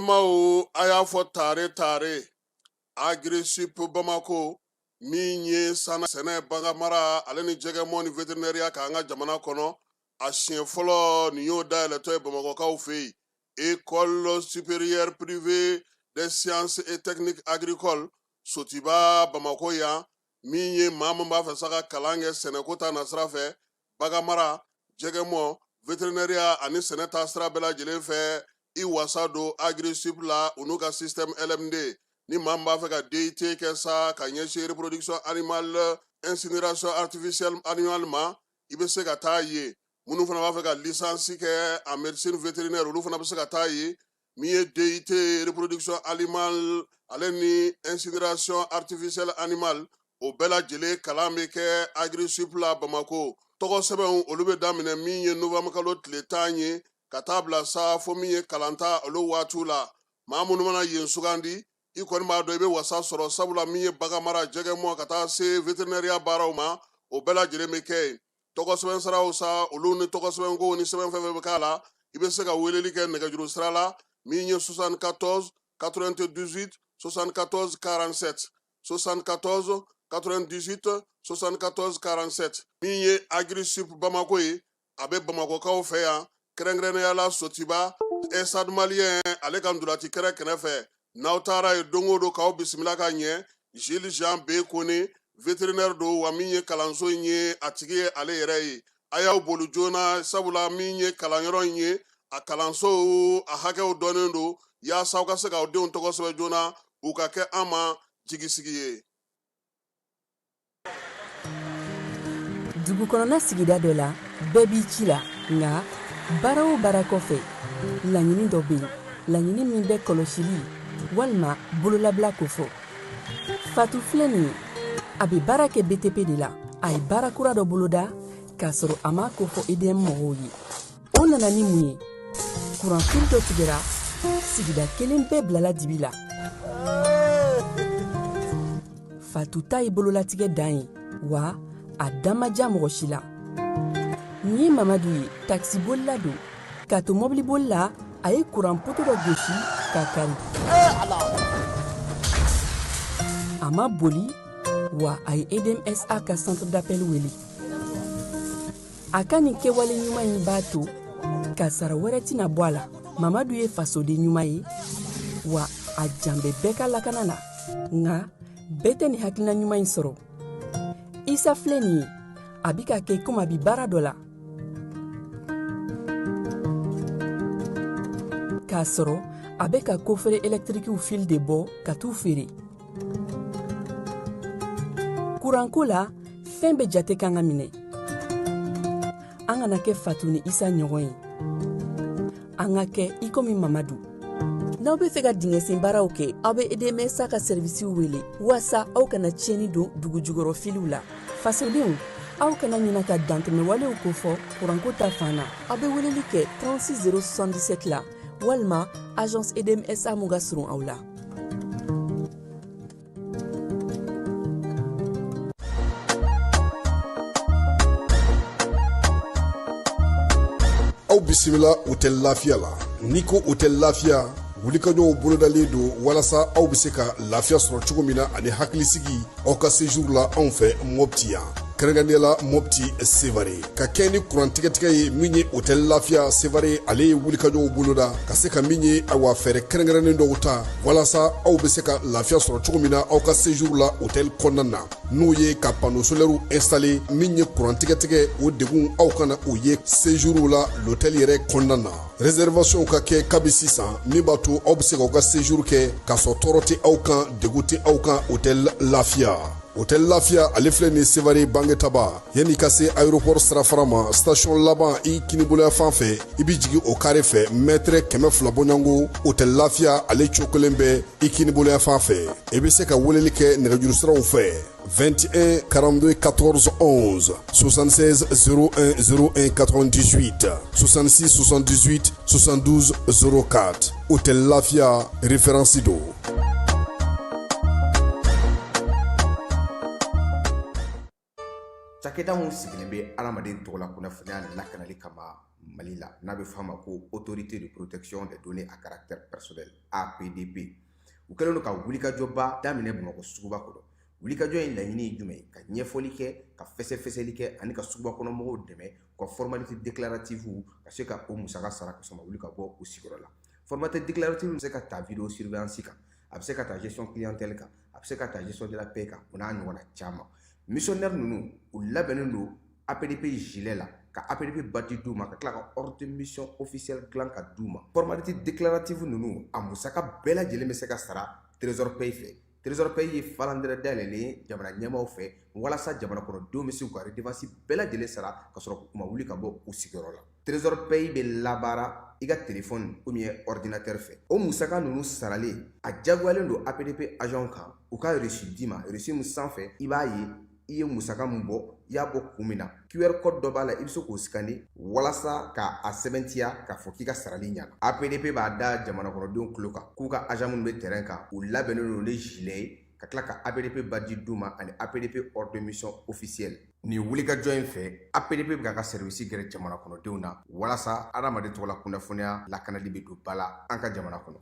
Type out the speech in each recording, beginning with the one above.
Balimaw, a y'a fɔ tare tare. Agrisip Bamako min ye sana sɛnɛ, baganmara ale ni jɛgɛmɔ ni veterinɛriya k'an ka jamana kɔnɔ, a siɲɛ fɔlɔ nin y'o dayɛlɛtɔ ye Bamakɔkaw fɛ yen. École supérieure privée des sciences et techniques agricoles Sotiba Bamakɔ yan, min ye maa min b'a fɛ sa ka kalan kɛ sɛnɛko ta nasira fɛ, baganmara, jɛgɛmɔ, veterinɛriya ani sɛnɛ ta sira bɛɛ lajɛlen fɛ, i wasa don Agrisip la, u n'u ka système LMD. Ni maa min b'a fɛ ka DUT kɛ sa ka ɲɛsin reproduction animale, incinération artificielle animale ma, i bɛ se ka taa yen. Minnu fana b'a fɛ ka licence kɛ en médecine vétérinaire, olu fana bɛ se ka taa yen. Min ye DUT reproduction animale ale ni incinération artificielle animale, o bɛɛ lajɛlen kalan bɛ kɛ Agrisip la Bamako. Tɔgɔ sɛbɛnw, olu bɛ daminɛ min ye novembre kalo tile 10 ye ka taa bila sa fo min ye kalanta olu waatiw la. Maa minnu mana yen sugandi, i kɔni b'a dɔn i bɛ wasa sɔrɔ, sabula min ye baganmara, jɛgɛmɔ ka taa se veterinɛriya baaraw ma, o bɛɛ lajɛlen bɛ kɛ yen. Tɔgɔ sɛbɛn siraw sa, olu ni tɔgɔ sɛbɛnkow ni sɛbɛn fɛn fɛn bɛ k'a la, i bɛ se ka weleli kɛ nɛgɛjuru sira la min ye 74 98 74 47, 74 98 74 47. Min ye Agrisip Bamako ye, a bɛ Bamakɔkaw fɛ yan, kɛrɛnkɛrɛnnenya la Sotiba, Stade Malien ale ka ntolaci kɛrɛ kɛrɛfɛ. N'aw taara yen don o don, k'aw bisimila ka ɲɛ. Gilles Jean B Kone, vétérinaire don, wa min ye kalanso in ye, a tigi ye ale yɛrɛ ye. A y'aw boli joona, sabula min ye kalanyɔrɔ in ye, a kalanso a hakɛw dɔnnen don, yaasa aw ka se k'aw denw tɔgɔ sɛbɛn joona, u ka kɛ an ma jigisigi ye. Dugu kɔnɔna sigida dɔ la, bɛɛ b'i ci la, nka baara o baara kɔfɛ, laɲini dɔ bɛ yen, laɲini min bɛ kɔlɔsili walima bololabila kofɔ. Fatu filɛ nin ye, a bɛ baara kɛ BTP de la. A ye baara kura dɔ boloda k'a sɔrɔ a m'a kofɔ EDM mɔgɔw ye. O nana ni mun ye? Kuranfili dɔ tigɛra, sigida kelen bɛɛ bilala dibi la. Fatu ta ye bololatigɛ dan ye, wa a da ma diya mɔgɔ si la. Nin ye Mamadu ye, takisibolila don. K'a to mɔbiliboli la, a ye kuran poto dɔ gosi k'a kari. A ma boli, wa a ye EDMSA ka centre d'appel wele. A ka nin kɛwale ɲuman in b'a to kasara wɛrɛ tɛna bɔ a la. Mamadu ye fasoden ɲuman ye, wa a jan bɛ bɛɛ ka lakana na. Nka bɛɛ tɛ nin hakilina ɲuman in sɔrɔ. Isa filɛ nin ye, a bi ka kɛ komi a bi baara dɔ la, k'a sɔrɔ a bɛ ka kofere ɛlɛtirikiw fil de bɔ ka t'u feere. Kuranko la, fɛn bɛɛ jate kan ka minɛ. An kana kɛ Fatu ni Isa ɲɔgɔn ye, an ka kɛ i komi Mamadu. N'aw bɛ fɛ ka dingɛsen baaraw kɛ, aw bɛ EDMSA ka sɛrivisiw wele waasa aw kana tiɲɛni don dugu jukɔrɔ filiw la. Fasodenw, aw kana ɲina ka dantɛmɛwalew kofɔ kuranko ta fan na. Aw bɛ weleli kɛ 36 077 la walima agence EDMSA mun ka surun aw la. Aw bisimila Hôtel Lafiya la. N'i ko Hôtel Lafiya, wulikajɔw bolodalen don walasa aw bɛ se ka lafiya sɔrɔ cogo min na ani hakilisigi aw ka séjour la anw fɛ Mopti yan, kɛrɛnkɛrɛnnenya la Mopti Sevare. Ka kɛ ni kuran tigɛtigɛ ye, min ye Hôtel Lafiya Sevare, ale ye wulikajɔw boloda ka se ka min ye, awa, fɛɛrɛ kɛrɛnkɛrɛnnen dɔw ta walasa aw bɛ se ka lafiya sɔrɔ cogo min na aw ka séjour la hôtel kɔnɔna na, n'o ye ka panneau solaire installer. Min ye kuran tigɛtigɛ, o degun aw kana o ye séjour la l'hôtel yɛrɛ kɔnɔna na. Réservation ka kɛ kabi sisan, min b'a to aw bɛ se k'aw ka séjour kɛ k'a sɔrɔ tɔɔrɔ tɛ aw kan, degun tɛ aw kan. Hôtel Lafiya, Hôtel Lafiya, ale filɛ nin Sevare Bangetaba, yanni ka se aéroport sirafara ma, station laban i kiniboloya fan fɛ, i bɛ jigin o kare fɛ, mètre 200 bɔɲɔgɔnko, Hôtel Lafiya ale cokolen bɛ i kiniboloya fan fɛ. I bɛ se ka weleli kɛ nɛgɛjuru siraw fɛ: 21 42 14 11, 76 01 01 98, 66 78 72 04. Hôtel Lafiya, référence don. Cakɛda min sigilen bɛ adamaden tɔgɔla kunnafoniya lakanali kama. Mali la, n'a bɛ f'a ma ko Autorité de protection des données à caractère personnel, APDP. U kɛlen don ka wulikajɔba daminɛ Bamakɔ suguba kɔnɔ. Wulikajɔ in laɲini ye jumɛn ye? Ka ɲɛfɔli kɛ, ka fɛsɛfɛsɛli kɛ ani ka suguba kɔnɔ mɔgɔw dɛmɛ u ka formalité déclarative ka se ka o musaka sara ka sɔrɔ ma wuli ka bɔ u sigiyɔrɔ la. Formalité déclarative bɛ se ka ta vidéo surveillance kan, a bɛ se ka ta gestion clientèle kan, a bɛ se ka ta gestion de la paie kan, o n'a ɲɔgɔnna caman. Missionnaire ninnu, u labɛnnen don APDP gilet la, ka APDP badge d'u ma, ka tila ka ordre de mission officiel dilan ka d'u ma. Formalité déclarative ninnu, a musaka bɛɛ lajɛlen bɛ se ka sara Trésor Pay fɛ. Trésor Pay ye falandɛrɛ dayɛlɛlen ye jamana ɲɛmaaw fɛ walasa jamana kɔnɔdenw bɛ se k'u ka redevance bɛɛ lajɛlen sara ka sɔrɔ u ma wuli ka bɔ u sigiyɔrɔ la. Trésor Pay bɛ labaara i ka téléphone ou bien ordinateur fɛ. O musaka ninnu saralen, a diyagoyalen don APDP agent kan u ka reçu d'i ma, reçu min sanfɛ i b'a ye i ye musaka min bɔ, i y'a bɔ kun min na. QR code dɔ b'a la, i bɛ se k'o scanner walasa ka a sɛbɛntiya k'a fɔ k'i ka sarali ɲana. APDP b'a da jamana kɔnɔdenw tulo kan k'u ka agent minnu bɛ terrain kan, u labɛnnen don ni gilet ye, ka tila ka APDP badge d'u ma ani APDP ordre de mission officiel. Nin wulikajɔ in fɛ, APDP bɛ k'a ka service gɛrɛ jamana kɔnɔdenw na walasa adamaden tɔgɔla kunnafoniya lakanali bɛ don ba la an ka jamana kɔnɔ.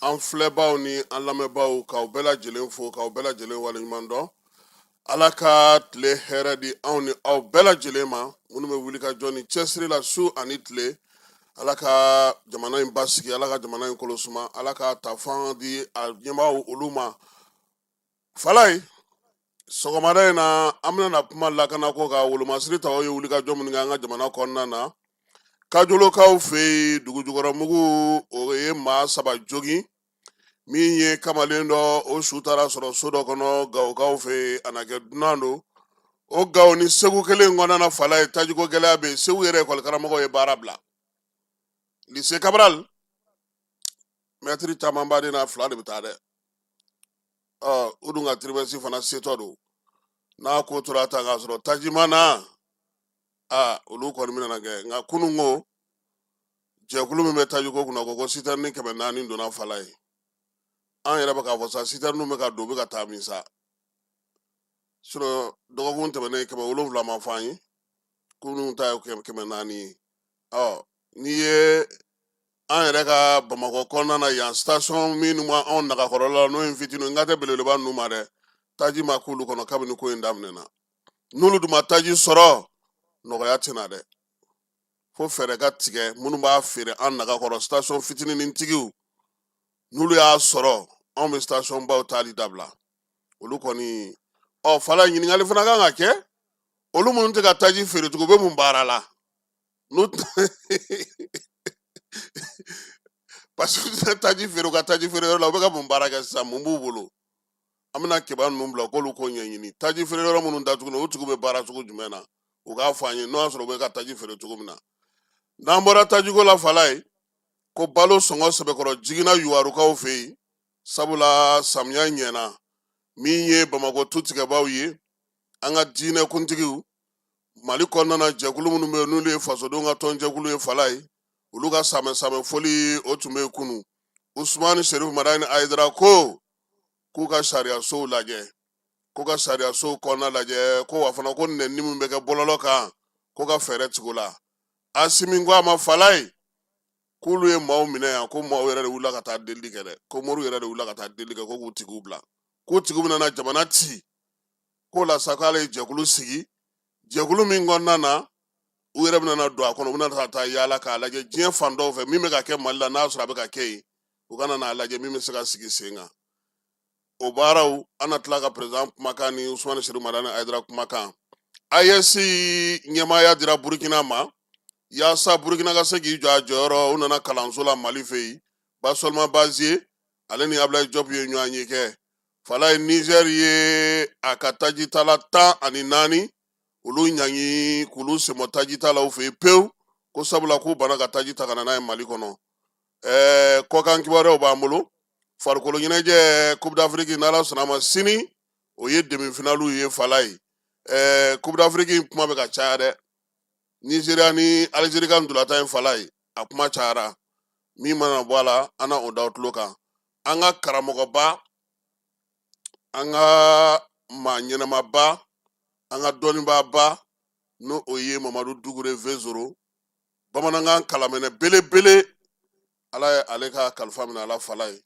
An filɛbaw ni an lamɛnbaaw, k'aw bɛɛ lajɛlen fo, k'aw bɛɛ lajɛlen waleɲuman dɔn. Ala ka tile hɛrɛ di anw ni aw bɛɛ lajɛlen ma. Minnu bɛ wuli ka jɔ ni cɛsiri la su ani tile, Ala ka jamana in basigi, Ala ka jamana in kolo suma, Ala ka tafan di a ɲɛmaaw olu ma. Falaye, sɔgɔmada in na, an bɛna na kuma lakanako kan. Wolomasiri taw ye wulikajɔ minnu kɛ an ka jamana kɔnɔna na, Kajolokaw fɛ yen, dugujukɔrɔmugu o ye maa 3 jogin. Min ye kamalen dɔ, o su taara sɔrɔ so dɔ kɔnɔ Gawokaw fɛ yen, a na kɛ dunan don. O Gawo ni Segu kelen kɔnɔna na, Falaye, tajiko gɛlɛya bɛ yen. Segu yɛrɛ ekɔlikaramɔgɔw ye baara bila. Lycée Cabral, mɛtiri caman baden na, fila de bɛ taa dɛ. Ɔ, u dun ka trimestre fana setɔ don. N'a ko tora tan k'a sɔrɔ taji ma na, aa, olu kɔni bɛna na kɛ. Nka kunun ko jɛkulu min bɛ tajiko kunna ko sitɛrini 400 donna Falaye. An yɛrɛ bɛ k'a fɔ sa, sitɛriniw bɛ ka don, u bɛ ka taa min sa? Sinon dɔgɔkun tɛmɛnen 700 ma fɔ an ye, kunun ta ye 400 ye. Ɔ, n'i ye an yɛrɛ ka Bamakɔ kɔnɔna na yan, station minnu ma anw nagakɔrɔla la, n'o ye fitinin, n ka tɛ belebeleba ninnu ma dɛ, taji ma k'olu kɔnɔ kabini ko in daminɛna. N'olu dun ma taji sɔrɔ, nɔgɔya tɛna dɛ. Fo fɛɛrɛ ka tigɛ. Minnu b'a feere an nagakɔrɔ, station fitinin tigiw, n'olu y'a sɔrɔ, anw bɛ station baw taali dabila. Olu kɔni, ɔ, Fala, ɲininkali fana kan ka kɛ: olu minnu tɛ ka taji feere tugun, u bɛ mun baara la? N'u parce que taji feere, u ka taji feere yɔrɔ la, u bɛ ka mun baara kɛ sisan? Mun b'u bolo? An bɛna keba ninnu bila k'olu ko ɲɛɲini. Taji feere yɔrɔ minnu datugulen, o tigiw bɛ baara cogo jumɛn na? U k'a fɔ an ye, n'o y'a sɔrɔ u bɛ ka taji feere cogo min na. N'an bɔra tajiko la, Falaye, ko balo sɔngɔ sɛbɛkɔrɔ jiginna Yuwarukaw fɛ yen, sabula samiya ɲɛna. Min ye Bamakɔ tu tigɛbaw ye, an ka diinɛ kuntigiw Mali kɔnɔna na, jɛkulu minnu bɛ yen n'olu ye fasodenw ka tɔnjɛkulu ye, Falaye, olu ka samɛ samɛ foli o tun bɛ yen kunun. Usumani Serifu Madani Ayidara ko k'u ka sariyasow lajɛ, k'u ka sariyasow kɔnɔna lajɛ, ko wa fana ko nɛni min bɛ kɛ bɔlɔlɔ kan, ko ka fɛɛrɛ tigɛ o la. Asimi ko a ma, Falaye, k'olu ye maaw minɛ yan, ko maaw yɛrɛ de wulila ka taa delili kɛ dɛ, ko moriw yɛrɛ de wulila ka taa delili kɛ ko k'u tigiw bila, k'u tigiw bɛna na jamana ci. K'o la sa, k'ale ye jɛkulu sigi, jɛkulu min kɔnɔna na u yɛrɛ bɛna na don a kɔnɔ, u bɛna taa yaala k'a lajɛ diɲɛ fan dɔw fɛ, min bɛ ka kɛ Mali la, n'a sɔrɔ a bɛ ka kɛ yen, u kana n'a lajɛ min bɛ se ka sigi sen kan. O baaraw, an na tila ka président kumakan ni Usumani Serifu Madani Ayidara kumakan. AES ɲɛmaaya dira Burukina ma yaasa Burukina ka se k'i jɔ a jɔyɔrɔ. U nana kalanso la Mali fɛ yen, Bassolma Baziye ale ni Ablaye Diop ye ɲɔgɔn ye kɛ. Falaye, Niger ye a ka tajitala 14 olu ɲangi k'olu senbɔ tajitalaw fɛ yen pewu. Ko sabula k'u banna ka taji ta ka na n'a ye Mali kɔnɔ. Kɔkan kibaruyaw b'an bolo. Farikolo ɲɛnajɛ Coupe d'Afrique, n'Ala sɔnna a ma, sini o ye demi-finale ye Falaye. Coupe d'Afrique kuma bɛ ka caya dɛ. Nigeria ni Algérie ka ntolatan ye Falaye, a kuma cayara. Min mana bɔ a la, an na o da tulo kan. An ka karamɔgɔba, an ka maa ɲɛnamaba, an ka dɔnnibaaba, n'o o ye Mamadu Dukure Vezoro, bamanankan kalamɛnɛ belebele, Ala ye ale ka kalifa minɛ a la Falaye.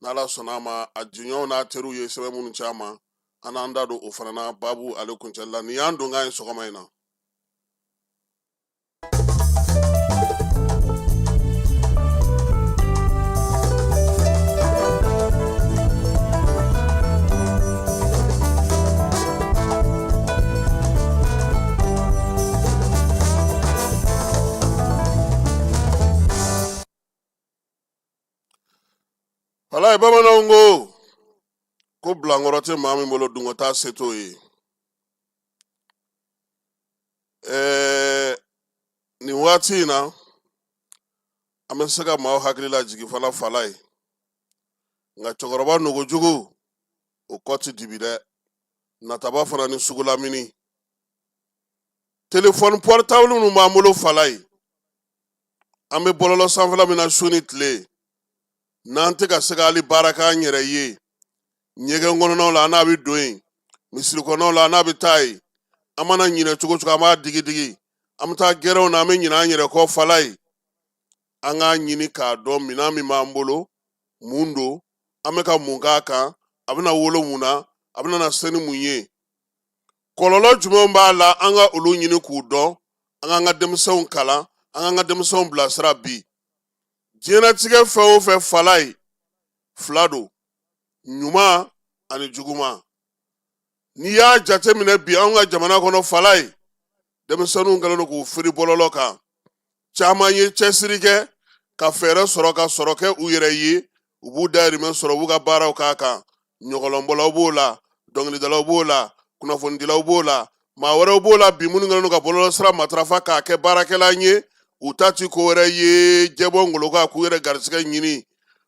N'Ala sɔnna a ma, a jɛɲɔgɔnw n'a teriw ye sɛbɛn minnu ci a ma, an n'an da don o fana na baabu ale kuncɛli la. Nin y'an donkan ye sɔgɔma in na. Falaye, bamananw ko bilankɔrɔ tɛ maa min bolo, dungo t'a se t'o ye. Nin waati in na, an bɛ se ka maaw hakili lajigin fana Falaye, nka cɛkɔrɔba nogojugu o kɔ tɛ dibi dɛ. Nataba fana ni sugulamini, telefɔni portable minnu b'an bolo Falaye, an bɛ bɔlɔlɔ sanfɛla min na su ni tile, n'an tɛ ka se ka hali baara k'an yɛrɛ ye, ɲɛgɛn kɔnɔnaw la an n'a bɛ don yen, misiri kɔnɔnaw la an n'a bɛ taa yen, an mana ɲinɛ cogo cogo, an b'a digi digi, an bɛ taa gɛrɛnw na, an bɛ ɲinɛ an yɛrɛ kɔ Falaye. An k'a ɲini k'a dɔn minɛn min b'an bolo, mun don, an bɛ ka mun k'a kan, a bɛna wolo mun na, a bɛna na se ni mun ye, kɔlɔlɔ jumɛn b'a la, an ka olu ɲini k'u dɔn, an k'an ka denmisɛnw kalan, an k'an ka denmisɛnw bilasira. Bi diɲɛlatigɛ fɛn o fɛn Falaye, fila don, ɲuman ani juguman. N'i y'a jateminɛ bi anw ka jamana kɔnɔ Falaye, denmisɛnninw kɛlen don k'u firi bɔlɔlɔ kan. Caman ye cɛsiri kɛ ka fɛɛrɛ sɔrɔ ka sɔrɔ kɛ u yɛrɛ ye, u b'u dayirimɛ sɔrɔ, u b'u ka baaraw k'a kan. Ɲɔgɔlɔnbɔlaw b'o la, dɔnkilidalaw b'o la, kunnafonidilaw b'o la, maa wɛrɛw b'o la bi minnu kɛlen don ka bɔlɔlɔsira matarafa k'a kɛ baarakɛlan ye. U ta ti ko wɛrɛ ye jɛbɔ ngolo kan k'u yɛrɛ garisigɛ ɲini.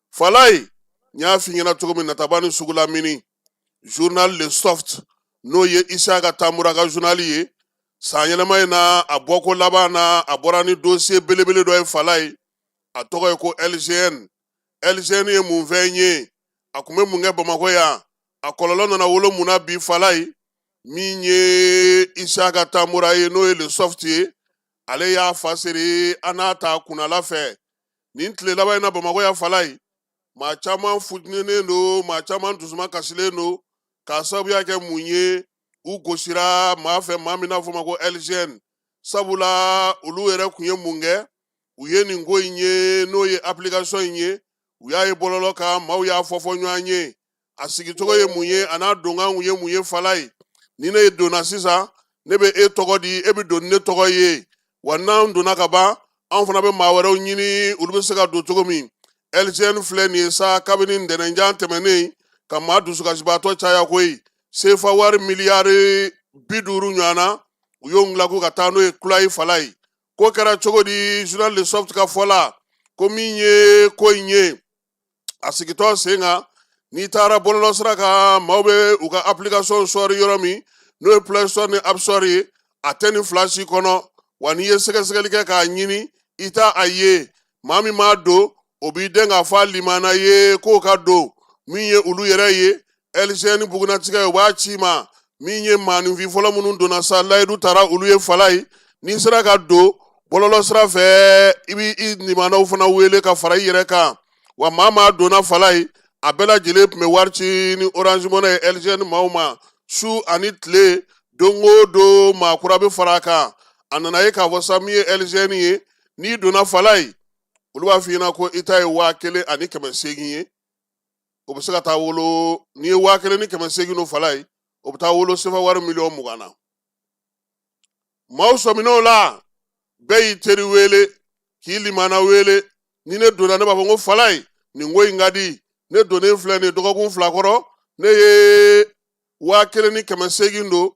Falaye, n y'a f'i ɲɛna cogo min, nataba ni sugulamini, journal Le Soft, n'o ye Isaka Tambura ka journal ye, san yɛlɛma in na, a bɔko laban na, a bɔra ni dossier belebele dɔ ye Falaye. A tɔgɔ ye ko LGN. LGN ye mun fɛn ye? A kun bɛ mun kɛ Bamakɔ yan? A kɔlɔlɔ nana wolo mun na bi Falaye? Min ye Isaka Tambura ye, n'o ye Le Soft ye, ale y'a fasiri an n'a ta kunnala fɛ. Nin tile laban in na Bamakɔ yan Falaye, maa caman futinɛnen don, maa caman dusuma kasilen don, k'a sababuya kɛ mun ye? U gosira maa fɛ, maa min n'a fɔ ma ko LGN. Sabula olu yɛrɛ kun ye mun kɛ? U ye nin ko in ye, n'o ye application in ye, u y'a ye bɔlɔlɔ kan, maaw y'a fɔ fɔ ɲɔgɔn ye. A sigicogo ye mun ye, a n'a donkan kun ye mun ye Falaye? Ni ne donna sisan, ne bɛ e tɔgɔ di, e bɛ don ni ne tɔgɔ ye. Wa n'an donna ka ban, anw fana bɛ maa wɛrɛw ɲini, olu bɛ se ka don cogo min. LGN filɛ nin ye sa, kabini ntɛnɛnjan tɛmɛnen ka maa dusukasibaatɔ caya koyi. Sefa wari miliyari 50 ɲɔgɔn na, u y'o dilan ko ka taa n'o ye kulayi Falaye. Ko kɛra cogo di? Journal Le Soft ka fɔ la, ko min ye ko in ye, a sigitɔ sen kan, n'i taara bɔlɔlɔ sira kan, maaw bɛ u ka application sɔrɔ yɔrɔ min, n'o ye Play Store ni App Store ye, a tɛ nin fila si kɔnɔ. Wa n'i ye sɛgɛsɛgɛli kɛ k'a ɲini, i t'a a ye. Maa min m'a don, o b'i den k'a fɔ a limana ye k'o ka don. Min ye olu yɛrɛ ye, LGN bugunatigɛ, u b'a ci ma. Min ye maaninfin fɔlɔ minnu donna sa, layidu tara olu ye Falaye. N'i sera ka don bɔlɔlɔ sira fɛ, i b'i i limanaw fana wele ka fara i yɛrɛ kan. Wa maa maa donna Falaye, a bɛɛ lajɛlen tun bɛ wari ci ni Orange Money ye LGN maaw ma su ani tile. Don o don, maa kura bɛ fara a kan. A nana ye k'a fɔ sa, min ye LGN ye, n'i donna Falaye, olu b'a f'i ɲɛna ko i ta ye 1800 ye. O bɛ se ka taa wolo, n'i ye 1800 don Falaye, o bɛ taa wolo sefa wari miliyɔn 20 na. Maaw sɔmin'o la, bɛɛ y'i teri wele k'i limana wele. Ni ne donna, ne b'a fɔ n ko Falaye, nin ko in ka di. Ne donnen filɛ nin ye, dɔgɔkun 2 kɔrɔ, ne ye 1800 don.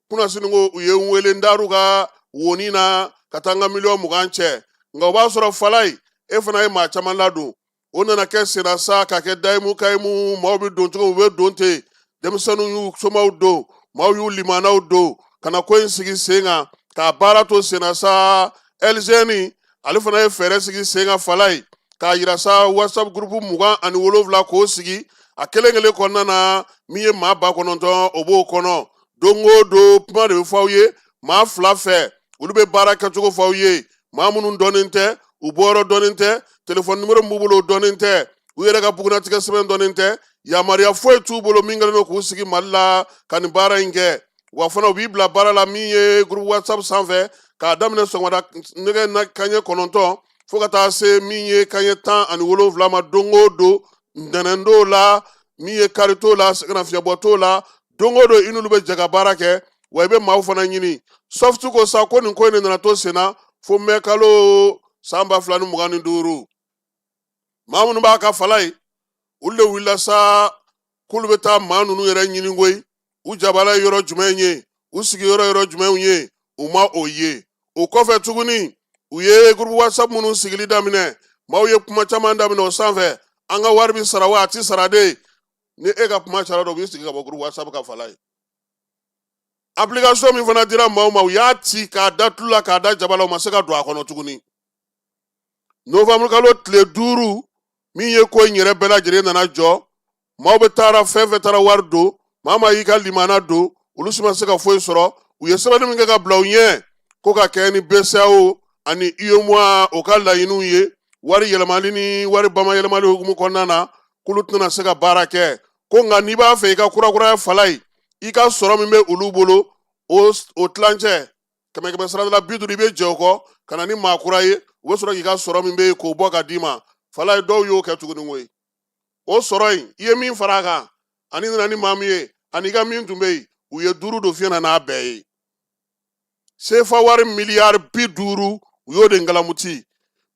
Kunasini ko u ye n wele, n taar'u ka woni na ka taa n ka miliyɔn 20 cɛ. Nka o b'a sɔrɔ Falayi, e fana ye maa caman ladon. O nana kɛ senna sa ka kɛ dayimu kayimu. Maaw bɛ don cogo, u bɛ don ten. Denmisɛnninw y'u somaw don, maaw y'u limanaw don ka na ko in sigi sen kan k'a baara to senna sa. LGN ale fana ye fɛɛrɛ sigi sen kan, Falayi, k'a yira sa WhatsApp groupe 27 k'o sigi a kelen kelen kɔnɔna na. Min ye maa 9000, o b'o kɔnɔ. Don o don, kuma de bɛ fɔ aw ye maa fila fɛ. Olu bɛ baara kɛcogo fɔ aw ye. Maa minnu dɔnnen tɛ, u bɔyɔrɔ dɔnnen tɛ, telefɔni nimoro min b'u bolo o dɔnnen tɛ, u yɛrɛ ka bugunnatigɛ sɛbɛn dɔnnen tɛ, yamaruya foyi t'u bolo min kɛlen don k'u sigi Mali la ka nin baara in kɛ. Wa fana, u b'i bila baara la min ye groupe WhatsApp sanfɛ, k'a daminɛ sɔgɔmada nɛgɛ na kanɲɛ 9 fo ka taa se min ye kanɲɛ 17 ma don o don. Ntɛnɛn t'o la, min ye kari t'o la, sɛgɛnnafiɲɛbɔ t'o la. Don o don, i n'olu bɛ jɛ ka baara kɛ. Wa i bɛ maaw fana ɲini. SOFT ko sa ko nin ko in de nana to senna fo mɛ kalo san 2025. Maa minnu b'a ka, Falayi, olu de wulila sa k'olu bɛ taa maa ninnu yɛrɛ ɲini koyi. U jabala ye yɔrɔ jumɛn ye, u sigiyɔrɔ yɔrɔ jumɛnw ye, u ma o ye. O kɔfɛ tuguni, u ye groupe WhatsApp minnu sigili daminɛ, maaw ye kuma caman daminɛ o sanfɛ: an ka wari bɛ sara wa, a ti sara de? Ni e ka kuma cayara dɔrɔn, u b'i sigi ka bɔ groupe WhatsApp kan, Falayi. Application min fana dira maaw ma, u y'a ci k'a da tulu la, k'a da jaba la, u ma se ka don a kɔnɔ tuguni. Novembre kalo tile 5, min ye ko in yɛrɛ bɛɛ lajɛlen nana jɔ, maaw bɛ taara fɛn fɛn taara wari don, maa maa y'i ka limana don, olu si ma se ka foyi sɔrɔ. U ye sɛbɛnni min kɛ ka bila u ɲɛ ko ka kɛ ni BCEAO ani UEMOA o ka laɲiniw ye wari yɛlɛmali ni wari bama yɛlɛmali hukumu kɔnɔna na, k'olu tɛna se ka baara kɛ ko. Nka n'i b'a fɛ i ka kurakuraya, Falayi, i ka sɔrɔ min bɛ olu bolo, o tilancɛ, kɛmɛ kɛmɛ sarada la 50, i bɛ jɛ o kɔ ka na ni maa kura ye. U bɛ sɔrɔ k'i ka sɔrɔ min bɛ yen k'o bɔ ka d'i ma. Falayi, dɔw y'o kɛ tuguni koyi. O sɔrɔ in, i ye min fara a kan ani nana ni maa min ye ani i ka min tun bɛ yen, u ye duuru don fiɲɛ na n'a bɛɛ ye. Sefa wari miliyari 50, u y'o de ngalamuti.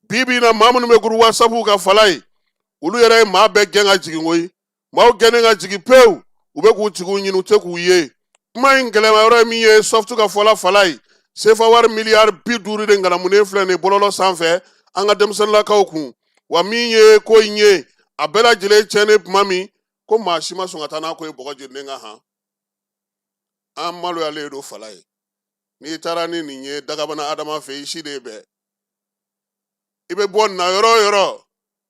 Bi bi in na, maa minnu bɛ groupe WhatsApp kan, Falayi, olu yɛrɛ ye maa bɛɛ gɛn ka jigin koyi. Maaw gɛnnen ka jigin pewu, u bɛ k'u tigiw ɲini, u tɛ k'u ye. Kuma in gɛlɛma yɔrɔ ye min ye, SOFT ka fɔla, Falayi, sefa wari miliyari 50 de ngalamunen filɛ nin bɔlɔlɔ sanfɛ an ka denmisɛnninlakaw kun. Wa min ye ko in ye, a bɛɛ lajɛlen tiɲɛnen tuma min ko maa si ma sɔn ka taa n'a ko ye bɔgɔ jeninen kan. Han, an maloyalen don, Falayi. N'i taara ni nin ye dagabana adama fɛ, i si de bɛɛ i bɛ bɔ na yɔrɔ o yɔrɔ,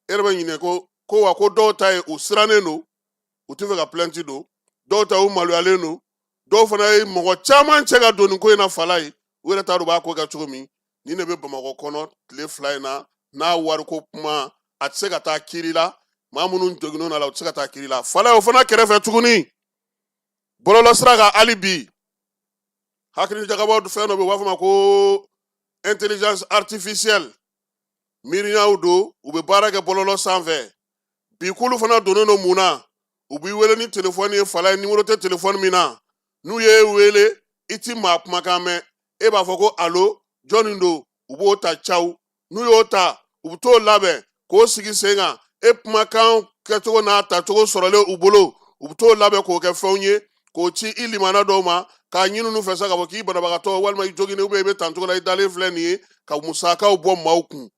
e yɛrɛ bɛ ɲinɛ ko wa ko dɔw ta ye u sirannen don, u tɛ fɛ ka plainte don. Dɔw ta u maloyalen don. Dɔw fana ye mɔgɔ caman cɛ ka don nin ko in na, Falayi, u yɛrɛ t'a dɔn u b'a ko kɛ cogo min. Nin de bɛ Bamakɔ kɔnɔ tile 2 in na n'a wariko kuma. A tɛ se ka taa kiiri la. Maa minnu joginnen a la, u tɛ se ka taa kiiri la, Falayi. O fana kɛrɛfɛ tuguni, bɔlɔlɔ sira kan hali bi, hakili jagabɔ fɛn dɔ bɛ yen, u b'a fɔ ma ko intelligence artificielle. Miiriyaw don, u bɛ baara kɛ bɔlɔlɔ sanfɛ. Bi k'olu fana donnen don mun na? U b'i wele ni telefɔni ye, Falayi, nimoro tɛ telefɔni min na. N'u y'e wele, i ti maa kumakan mɛn. E b'a fɔ ko alo, jɔnni don? U b'o ta caw. N'u y'o ta, u bɛ t'o labɛn k'o sigi sen kan. E kumakan kɛcogo n'a tacogo sɔrɔlen u bolo, u bɛ t'o labɛn k'o kɛ fɛnw ye k'o ci i limana dɔw ma, k'a ɲini olu fɛ sa k'a fɔ k'i banabagatɔ walima i joginnen, i bɛ tan cogo la, i dalen filɛ nin ye, ka musakaw bɔ maaw kun.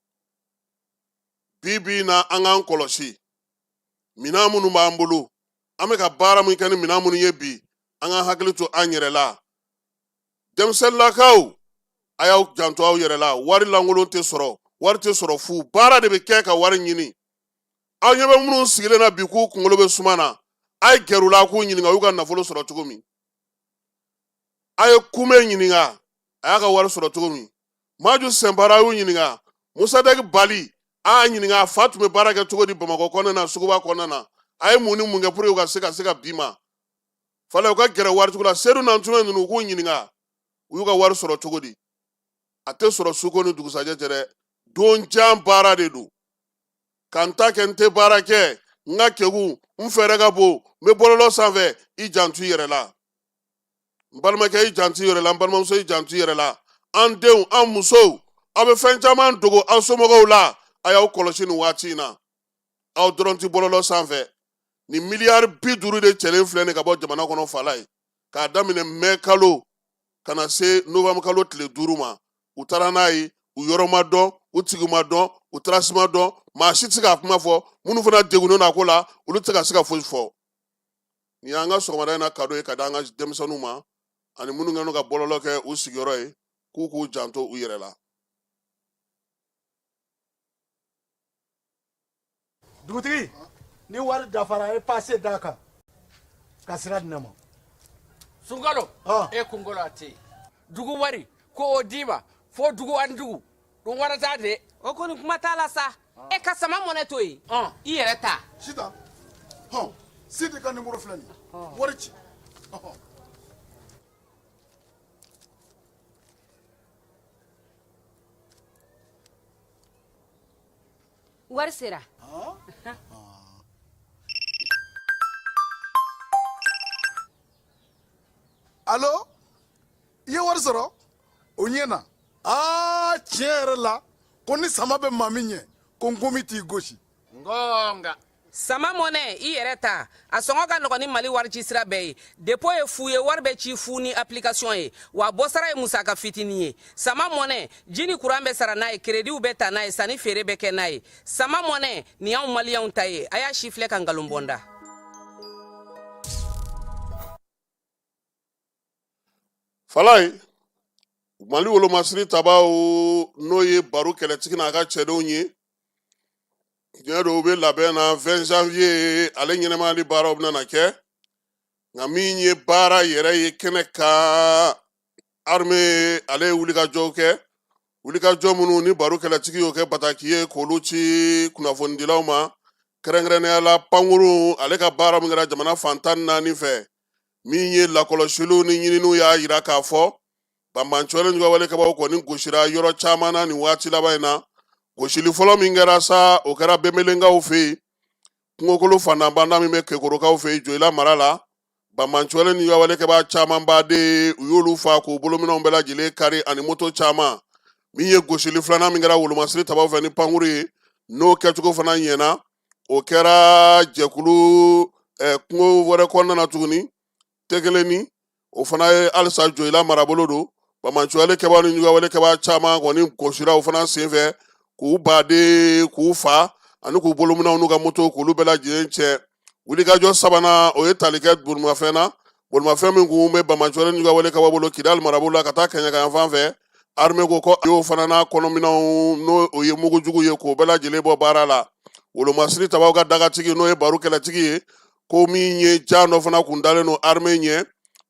Bi bi in na, an k'an kɔlɔsi minɛn minnu b'an bolo, an bɛ ka baara min kɛ ni minɛn minnu ye bi, an k'an hakili to an yɛrɛ la. Denmisɛnninlakaw, a y'aw janto aw yɛrɛ la. Wari lankolon tɛ sɔrɔ, wari tɛ sɔrɔ fu. Baara de bɛ kɛ ka wari ɲini. Aw ɲɛ bɛ minnu sigilen na bi k'u kunkolo bɛ suma na, a ye gɛrɛ u la k'u ɲininka u y'u ka nafolo sɔrɔ cogo min. A ye Kume ɲininka a y'a ka wari sɔrɔ cogo min. Maju Sɛnpara, a y'u ɲininka. Musadɛki Bali, a y'a ɲininka a fa tun bɛ baara kɛ cogo di Bamakɔ kɔnɔna na, suguba kɔnɔna na, a ye mun ni mun kɛ pour que u ka se ka bi ma. Fala, u ka gɛrɛ waritigiw la, Sedu Nantunme ninnu, u k'u ɲininka u y'u ka wari sɔrɔ cogo di. A tɛ sɔrɔ suko ni dugusajɛ cɛ dɛ, don jan baara de don. Ka n ta kɛ, n tɛ baara kɛ, n ka kegu, n fɛɛrɛ ka bon, n bɛ bɔlɔlɔ sanfɛ. I janto i yɛrɛ la, n balimakɛ, i janto i yɛrɛ la, n balimamuso, i janto i yɛrɛ la. An denw, an musow, aw bɛ fɛn caman dogo aw somɔgɔw la. A y'aw kɔlɔsi nin waati in na. Aw dɔrɔn tɛ bɔlɔlɔ sanfɛ. Nin miliyari 50 de cɛlen filɛ nin ka bɔ jamana kɔnɔ, Fala ye, k'a daminɛ mɛ kalo. ka na se novembre kalo tile 5 ma. U taara n'a ye, u yɔrɔ ma dɔn, u tigi ma dɔn, u trace ma dɔn, maa si tɛ se k'a kuma fɔ. Minnu fana degunnen don a ko la, olu tɛ se ka se ka foyi fɔ. Nin y'an ka sɔgɔmada in na kado ye ka di an ka denmisɛnninw ma ani minnu kɛlen don ka bɔlɔlɔ kɛ u sigiyɔrɔ ye, k'u k'u janto u yɛrɛ la. Dugutigi, ni wari dafara, e pase d'a kan ka sira di ne ma. Sunkalo, e kunkolo a tɛ yen. Dugu wari ko o d'i ma fo dugu ani dugu dun wara t'a de. O kɔni kuma t'a la sa. E ka sama mɔnɛ to yen, i yɛrɛ ta. Sitan, hɔn, Sidi ka nimoro filɛ nin ye, wari ci. Wari sera. Alo, i ye wari sɔrɔ? O ɲɛna. Aa, tiɲɛ yɛrɛ la, ko ni sama bɛ maa min ɲɛ, ko nkomi t'i gosi. Ngonga. Sama mɔnɛ, i yɛrɛ ta, a sɔngɔ ka nɔgɔn ni Mali warici sira bɛɛ ye. Dépôt ye fu ye, wari bɛ ci fu ni application ye, wa bɔsara ye musaka fitinin ye. Sama mɔnɛ, ji ni kuran bɛ sara n'a ye, kerediw bɛ ta n'a ye, sanni feere bɛ kɛ n'a ye. Sama mɔnɛ, nin y'anw maliyɛnw ta ye. A y'a si filɛ ka nkalon bɔ n da. Falaye, Mali wolomasiri tabaw, n'o ye Baru kɛlɛtigi n'a ka cɛdenw ye, tiɲɛ don, u bɛ labɛn na 20 janvier ale ɲɛnɛmayali baaraw bɛna na kɛ. Nka min ye baara yɛrɛ ye kɛnɛ kan, armée ale ye wulikajɔw kɛ, wulikajɔ minnu ni Baru kɛlɛtigi y'o kɛ bataki ye k'olu ci kunnafonidilaw ma, kɛrɛnkɛrɛnnenya la pankurun ale ka baara min kɛra jamana fan 14 fɛ. Min ye lakɔlɔsiliw ni ɲininiw y'a yira k'a fɔ banbanciwale juguyawalekɛbaw kɔni gosira yɔrɔ caman na nin waati laban in na. Gosili fɔlɔ min kɛra sa, o kɛra Benbelenkaw fɛ yen, kungokolo fantanbanda min bɛ Kekorokaw fɛ yen Joyila mara la. Banbanciwale ni juguyawalekɛbaa camanba de, u y'olu fa k'u bolominɛnw bɛɛ lajɛlen kari ani moto caman. Min ye gosili filanan min kɛra wolomasiri tabaw fɛ ni pankuru ye, n'o kɛcogo fana ɲɛna, o kɛra jɛkulu kungo wɛrɛ kɔnɔna na tuguni, Tekeleni, o fana ye halisa Joyila marabolo don. Banbanciwale kɛbaa ni juguyawale kɛbaa caman kɔni gosira o fana senfɛ k'u baden k'u fa ani k'u bolominɛnw n'u ka moto k'olu bɛɛ lajɛlen cɛ. Wulikajɔ sabanan, o ye tali kɛ bolimafɛn na, bolimafɛn min kun bɛ banbanciwale ni juguyawale kɛbaa bolo Kidali marabolo la ka taa Kɛɲɛka yan fan fɛ. Armée ko ko a y'o fana n'a kɔnɔminɛnw, n'o o ye mugujugu ye, k'o bɛɛ lajɛlen bɔ baara la. Wolomasiri tabaw ka dagatigi, n'o ye Baru kɛlɛtigi ye, ko min ye jan dɔ fana kun dalen don armée ɲɛ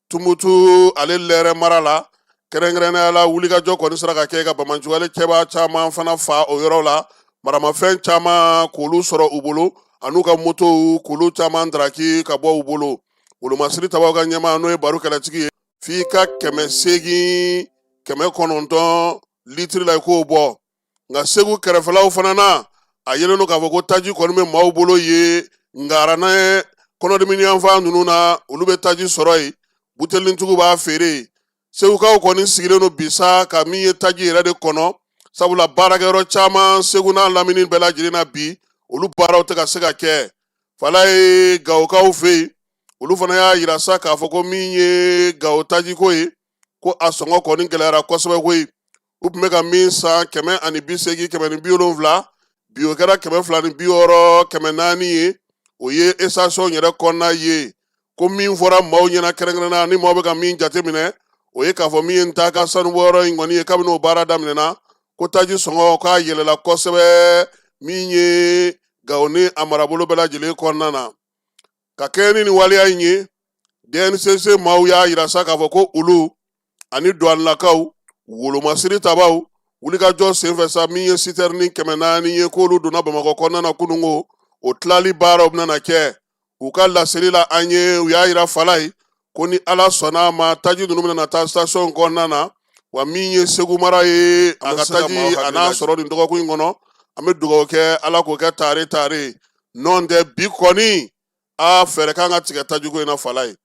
Tumutu ale lɛrɛ mara la, kɛrɛnkɛrɛnnenya la wulikajɔ kɔni sera ka kɛ ka banbanciwale kɛbaa caman fana fa o yɔrɔ la, maramafɛn caman k'olu sɔrɔ u bolo an'u ka motow k'olu caman daraki ka bɔ u bolo. Wolomasiri tabaw ka ɲɛmaa, n'o ye Baru kɛlɛtigi ye, f'i ka 800, 900 litiri la i k'o bɔ. Nka Segu kɛrɛfɛlaw fana na, a yelen don k'a fɔ ko taji kɔni bɛ maaw bolo yen. Nka n'a kɔnɔdimini yanfan ninnu na, olu bɛ taji sɔrɔ yen, butelintigiw b'a feere yen. Segukaw kɔni sigilen don bi sa ka min ye taji yɛrɛ de kɔnɔ, sabula baarakɛyɔrɔ caman Segu n'a lamini bɛɛ lajɛlen na bi, olu baaraw tɛ ka se ka kɛ. Falaye, Gawokaw fɛ yen, olu fana y'a yira sa k'a fɔ ko min ye Gawo tajiko ye, ko a sɔngɔ kɔni gɛlɛyara kosɛbɛ koyi. U tun bɛ ka min san 180, 170, bi o kɛra 260, 400 ye. O ye station yɛrɛ kɔnɔna ye. Ko min fɔra maaw ɲɛna kɛrɛnkɛrɛnnenya ni maaw bɛ ka min jateminɛ, o ye k'a fɔ min ye Ntaka sanubɔyɔrɔ in kɔni ye, kabini o baara daminɛna, ko taji sɔngɔ k'a yɛlɛla kosɛbɛ min ye Gawo ni a marabolo bɛɛ lajɛlen kɔnɔna na. Ka kɛɲɛ ni nin waleya in ye, DNCC maaw y'a yira sa k'a fɔ ko olu ani duwanilakaw wolomasiri tabaw wulikajɔ senfɛ sa, min ye sitɛrini 400 ye, k'olu donna Bamakɔ kɔnɔna na kununko, o tilali baaraw bɛna na kɛ. U ka laseli la an ye, u y'a yira Falaye ko ni Ala sɔnna a ma, taji ninnu bɛna na taa station kɔnɔna na. Wa min ye Segu mara ye, a ka taji a n'a sɔrɔ nin dɔgɔkun in kɔnɔ. An bɛ dugawu kɛ, Ala k'o kɛ tare tare. Nɔn tɛ bi kɔni, a fɛɛrɛ kan ka tigɛ tajiko in na. Falaye,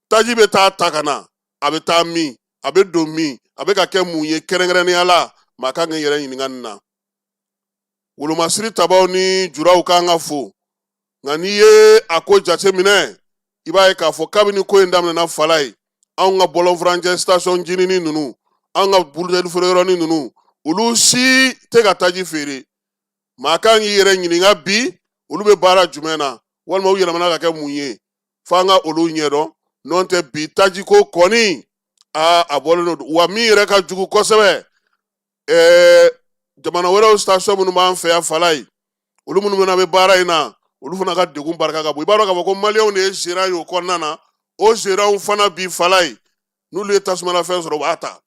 taji bɛ taa ta ka na, a bɛ taa min, a bɛ don min, a bɛ ka kɛ mun ye kɛrɛnkɛrɛnnenya la, maa kan k'i yɛrɛ ɲininka nin na. Wolomasiri tabaw ni juraw kan ka fo, nka n'i ye a ko jateminɛ, i b'a ye k'a fɔ kabini ko in daminɛna, Falaye, Anw ka bɔlɔnfurancɛ station jinini ninnu, an ka buteli feereyɔrɔnin ninnu, olu si tɛ ka taji feere. Maa kan k'i yɛrɛ ɲininka bi, olu bɛ baara jumɛn na, walima u yɛlɛmana ka kɛ mun ye? F'an ka olu ɲɛdɔn. N'o tɛ, bi tajiko kɔni, aa, a bɔlen don wa. Min yɛrɛ ka jugu kosɛbɛ, jamana wɛrɛw station minnu b'an fɛ yan, Falayi, olu minnu fana bɛ baara in na, olu fana ka degun barika ka bon. I b'a dɔn k'a fɔ ko maliyɛnw de ye gérant ye o kɔnɔna na. O gérantw fana bi, Falayi, n'olu ye tasumalafɛn sɔrɔ, u b'a ta.